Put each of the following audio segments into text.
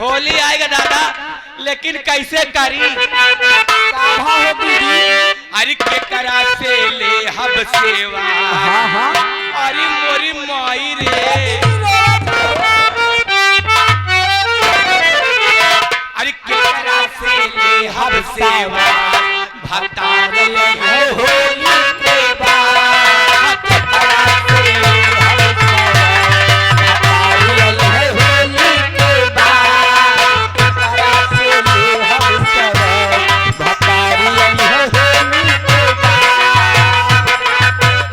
होली आएगा दादा, लेकिन कैसे करी? काढ़ा हो दीदी। अरे केकरा से ले हब सेवा। हाँ हाँ। अरे मोरी माई रे, अरे केकरा से ले हब सेवा, भतार ले है होली के बाद। केकरा से ले हब सेवा, भतार ले है होली के बाद। केकरा से ले हब सेवा, भतार ले है होली के बाद।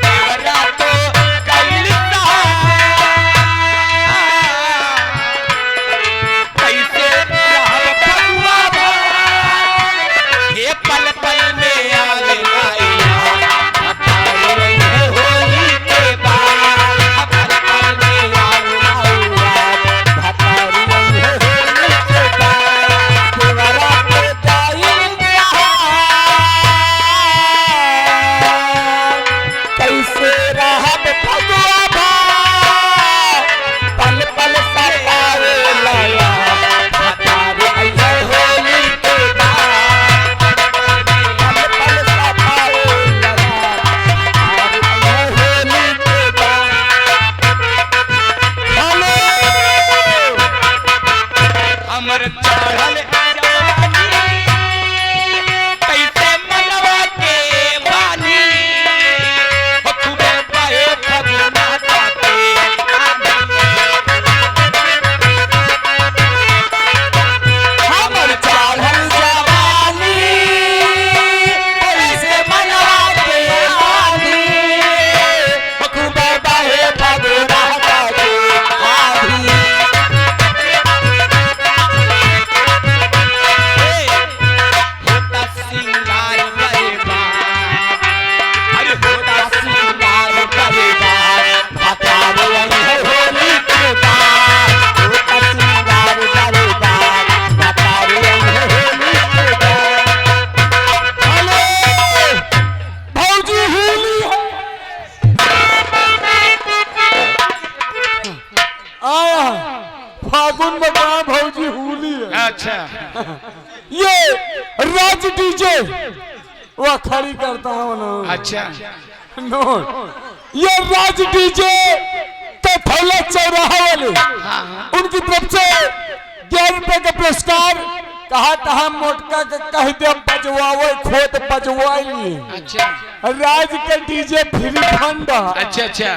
देवरा तो कैल कैसे रहब फगुआ भार, हे पल पल में आवे आइया, भतार ले है होली के बाद। पल पल में आवे आइया, भतार ले है होली के बाद। देवरा के जाइल जहां, कैसे रहब फगुआ भार, पल पल सतावे लया, भतार अइहे होली के बाद। पल पल सतावे लया, भतार अइहे होली के बाद। हेलो। हमर चढ़ल जवानी कैसे मनवा के बानी, हो खूबे बहे फगुना के हमर चढ़ल जवानी कैसे मनवा के बानी, खूबे बहे फगुना के आधी। होता सिंगार बरबाद, अरे होता सिंगार बरबाद, भतार अइहे होली के बाद। होता सिंगार बरबाद, भतार अइहे होली के बाद। हेलो भौजी, होली है। आया फागुन में कहा भौजी होली है। अच्छा ये राज डीजे वह खड़ी करता हूँ ना। अच्छा। नो, ये राज डीजे कठौला चौराहा वाले, उनकी तरफ से 11 रुपए का पुरस्कार। कहा था मोटका के कह दे बजवावे खोद बजवाई लिए। अच्छा। राज के डीजे फ्री फंड। अच्छा अच्छा।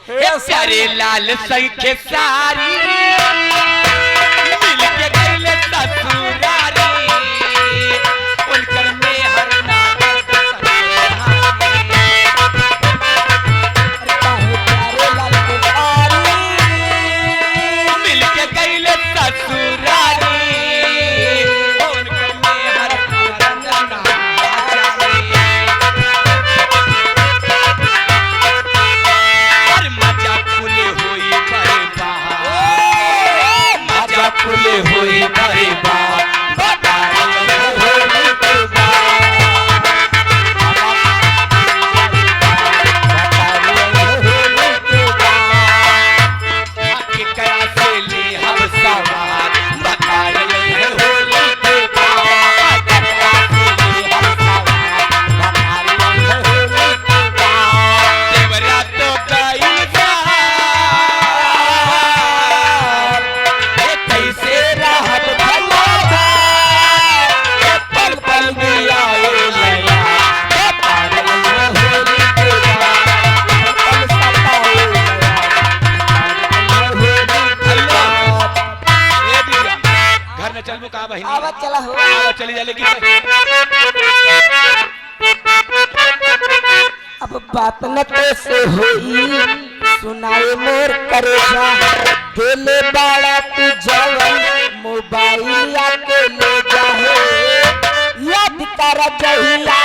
हे प्यारे लाल संग सारी मिल के गइले ससुरारी, उनकर मेहर ना प्यारे लाल के सारी मिल के गइले ससुरारी, उनकर मेहर ना और मजा खुले होई बरबाद, मजा खुले होई बरबाद, भतार होली के बाद। भतार होली के बाद। केकरा से ले हम सवार, भतार ले होली के बाद। केकरा से ले हम सवार, भतार होली के बाद। देवरा तो गइल सार, ए कैसे रहब भला भार, ए पल पल में आए लया, भतार होली के बाद। पल सताए लया, भतार होली के बाद। ए बिटिया, घर न चलबो का बहिनी? आवत चला हो। आवा चली जा, लेकिन अब बात न कैसे होई, सुनाए मोर करेजा, देले बाड़ा तू जवन मोबाइल आके ले जा, हे याद कर जहिया।